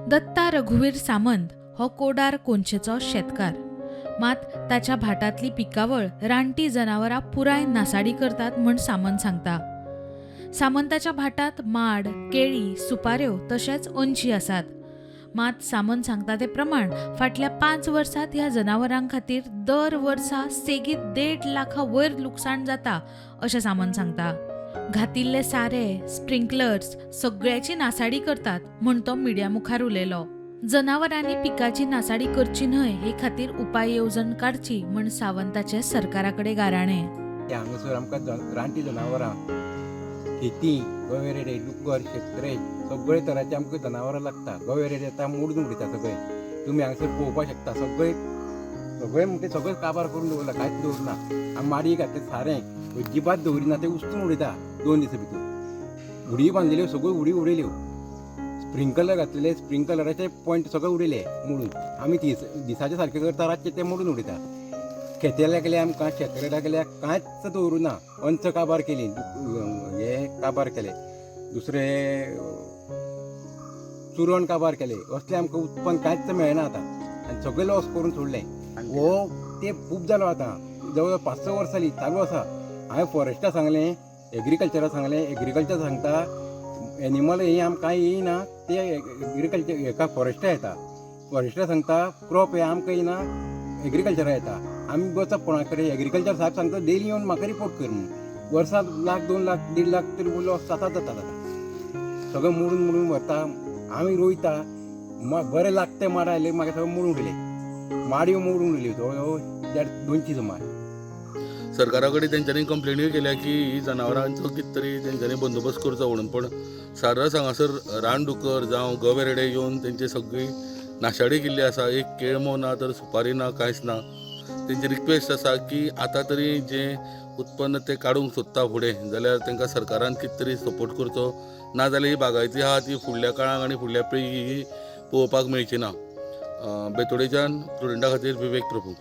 दत्ता रघुवीर सामंत हो कोडार कोनशेचो शेतकार. मात ताच्या भाटांतली पिकावळ रानटी जनावरां पुराय नासाडी करतात म्हण सामंत सांगता. सामंताच्या भाटांत माड, केळी, सुपाऱ्यो तशेंच अंशी आसात. मात सामंत सांगता ते प्रमाण फाटल्या 5 वर्सांत ह्या जनावरां खातीर दर वर्सा सेगीत 1.5 लाखा वयर लुकसाण जाता अशें सामंत सांगता. घातिल्ले सारे, स्प्रिंकलर्स सगळ्याची नासाडी करतात म्हूण तो मिडिया मुखार उलयलो. जनावरांनी पिकाची नासाडी करची न्हय हे खातीर उपाय येवजण काडची म्हण सावंताचे सरकारा कडेन गाराणें. हांगासर आमकां रानटी जनावरां, शेती, गवे रेडे, डुकर, शेतकरे सगळे तरांचे आमकां जनावरां लागता. गवे रेडे येता मोडून उडयता सगळे. तुमी हांगासर पळोवपाक शकता सगळे सगळे म्हणटे सगळे काबार करून दवरला, कांयच दवरना. आमी माडी घातले सारें अजिबात दवरिना, तें उस्तून उडयता 2 दिसां भितर. उडयो बांदलेल्यो सगळ्यो उडी उडयल्यो, स्प्रिंकलर घातलेले स्प्रिंकलराचे पॉयंट सगळे उडयले मोडून. आमी दिसाचे सारकें करता, रातचे ते मोडून उडयता. खेते लागले आमकां, शेतकऱ्या लागल्या कांयच दवरूना. अंच काबार केली, हे काबार केले, दुसरे चुरण काबार केले. असलें आमकां उत्पन्न कांयच मेळना आतां आनी सगळें लॉस करून सोडलें. हो ते खूब जालो आतां, जवळ जवळ 5-6 वर्सां जालीं चालू आसा. हांवें फॉरेस्टा सांगलें, एग्रीकल्चरा सांगलें, एग्रीकल्चर सांगता एनिमल हे आमकां कांय येयना, ते एग्रीकल्चर हेका फॉरेस्टा येता. फॉरेस्टा सांगता क्रॉप हे आमकां येयना, एग्रीकल्चरा येता. आमी वचप कोणा कडेन? एग्रीकल्चर साहेब सांगता डेली येवन म्हाका रिपोर्ट कर म्हणून. वर्साक लाख, 2 लाख, 1.5 लाख तरी लॉस जाताच जाता जाता. सगळें मोडून मोडून व्हरता. आमी रोयता, बरें लागते माड आयले मागीर सगळें मोडून उडयले, माडयो मोडून उडयल्यो जवळ जवळ 150-200 सुमार. सरकारा कडेन तेंच्यांनी कंप्लेनूय केल्या की ही जनावरांचो कितें तरी तेंच्यांनी बंदोबस्त करचो म्हणून, पण सारस हांगासर रानडुकर जावं गवे रेडे येवन तेंची सगळी नाशाडी केल्ली आसा. एक केळमो ना तर सुपारी ना, कांयच ना. तेंची रिक्वेस्ट आसा की आतां तरी जें उत्पन्न ते काडूंक सोदता फुडें जाल्यार तांकां सरकारान कितें तरी सपोर्ट करचो, ना जाल्यार ही बागायती आहा ती फुडल्या काळाक आनी फुडल्या पिळगेक ही पळोवपाक मेळची ना. बेतोडेच्यान प्रुडंटा खातीर विवेक प्रभू.